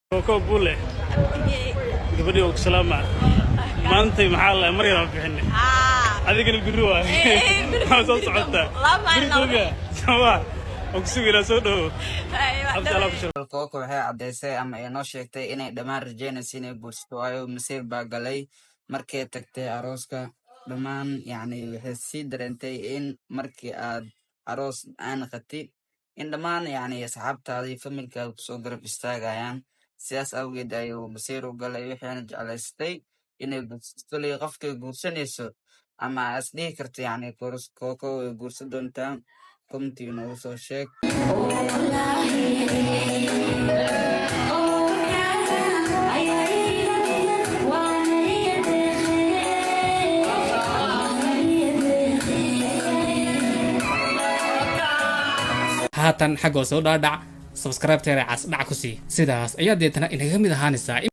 Koko Bule, gabadhii oo ku salaama. Maantay maxaa la mar yar aan bixinay, adigana biri waay, maxaa soo socotaa biri duuga sama oo ku sugaynaa. Soo dhowo, abdi Allah ku shukr. Koko waxay caddeysay ama ay noo sheegtay inay dhammaan rajeynayso inay guursato, waayo masiir baa galay. Markay tagtay arooska dhammaan, yacni waxay sii dareentay in markii aad aroos aan qatid in dhammaan, yacni, asxaabtaada iyo familkaada kusoo garab istaagayaan. Sidaas awgeed ayuu masiir u galay, waxayna jeclaystay inay guursato. Koley qofkay guursanayso ama is dhihi karto, yacni, Koko way guursan doontaa, comment noogu soo sheeg. Haatan xaggoo soo dhaadhac, subscribe-teeda cas dhac ku sii. Sidaas ayaa deetana inaga mid ahaanaysaa.